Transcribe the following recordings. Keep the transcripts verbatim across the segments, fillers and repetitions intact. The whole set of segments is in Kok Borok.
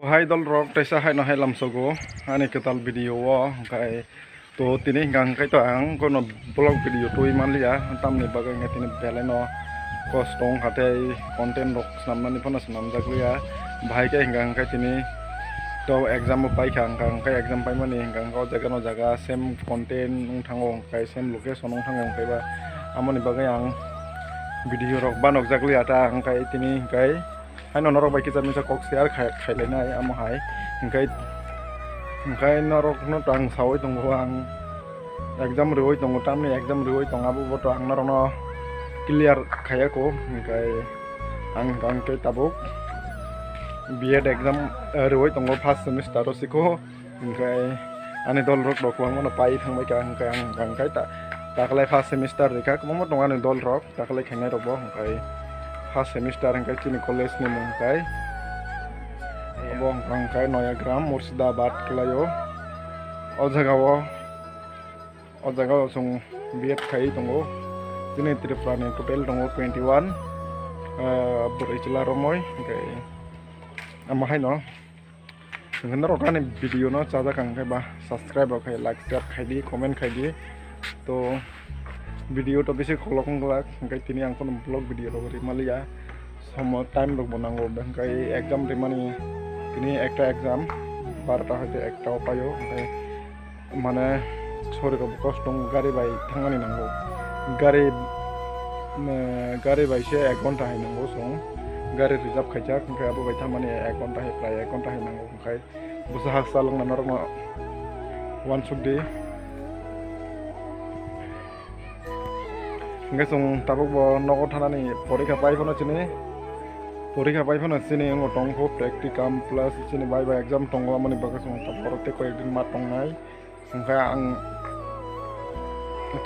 Hai dol rok, teisa hai no hai lamsogo ani kwtal video o, hwnkhe to tini hwnkha hwnkhe to ang kono vlog video twi manliya, tamni bagwi hwnkhe tini belai no kosto wngkha tei content rok swnamnani phano swnamjakliya. Bahai khe hwnkha hwnkhe tini to exam bo paikha, hwnkha hwnkhe exam paimani hwnkha hwnkhe o jaga no jaga same content wng thango, hwnkhe same location wng thango, hwnkhe ba amoni bagwi ang video rok banokjakliya ta, hwnkhe tini hwnkhe haino norok bai kisa misa kok share khai-, khailainai amo hai. Hwnkhe, hwnkhe norokno to ang saui tongo, ang exam riui tongo, tamni exam riui tongo, abo bo to ang norokno clear khaiya ko. Hwnkhe ang, ang khe tabuk B Ed exam, eh, riui tongo, first semester o siko. Hwnkhe ani dol rok rok kwbangma no pai thangbai kha, hwnkhe ang, ang khe ta-, taklai first semester rikha, kwbangma tongo ani dol rok. Taklai khainai rok bo hwnkhe first semester hwnkhe chini college ni mung hwnkhe abo hwnkhe Noyagram Murshidabad kwlaio. O jaga o, o jaga o chwng B Ed khaiwi tongo. Chini Tripura ni total tongo twenty one, ah, bwrwi chwla romwi hwnkhe amo haino. Hwnkhe norok ani video no chajak ang khe ba subscribe rok khai, like, share khai di, comment khai di. To video to bisi kholok wng glak, hwnkhe tini ang phano vlog video rok rimaliya. Somo time rok bo nango, hwnkhe exam rimani tini ekta exam barota hoite ekta o paio, hwnkhe mane sori rok bo kosto wng, gari bai thangmani nango. Gari, eh, gari bai se ek ghonta hai nango chwng. Gari reserve khaijak, hwnkhe abo bai thangmani ek ghonta hai, prai ek ghonta hai nango, hwnkhe bwsa hakchal wngna norokno uansuk di. Hwnkhe chwng tabuk bo nogo thanani porikha pai phano chini, porikha pai phano chini wngo tongkho practicum plus chini bai bai exam tongo, amoni bagwi chwng tabuk oro tei koi ekdin ma tongnai. Hwnkhe ang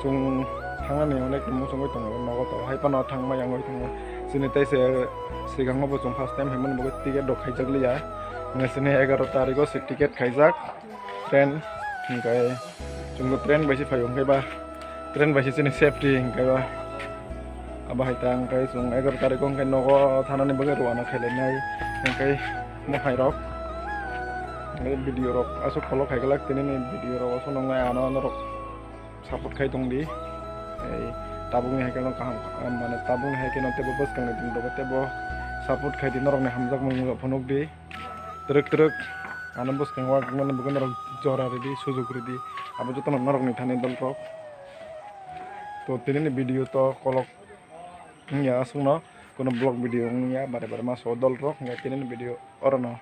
chwng thangnani onek muchungwi tongo, nogo to hai phano thangma yangwi tongo. Chini tei se swkango bo chwng first time hinmani bagwi ticket rok khaijakliya. Hwnkhe chini egaroh tarikgo se ticket khaijak train, hwnkhe chwngbo train bai se phaio, hwnkhe ba train bai se chini safety, hwnkhe ba. Abo hai ta hwnkhe chwng egaroh tarikgo hwnkhe nogo thanani bagwi rwna khailainai, hwnkhe mwtai rok. Hwnkhe video rok aswk follow khai glak, tini ni video rok aswk nongnai, ano norok support khai tong di. Ei tabukni hai kheno kaham, mane tabukni hai kheno teibo bwskangni din rok teibo support khai di, norokni hamjakmung phunuk di. Twrwk twrwk ano bwskango mane bugo norok jora ridi, sujuk ridi, abo jotono norokni thani dol rok. To tini ni video to kolok wngya aswkno, kono vlog video wngya, bare bare ma so dol rok, hwnkhe tini ni video orono.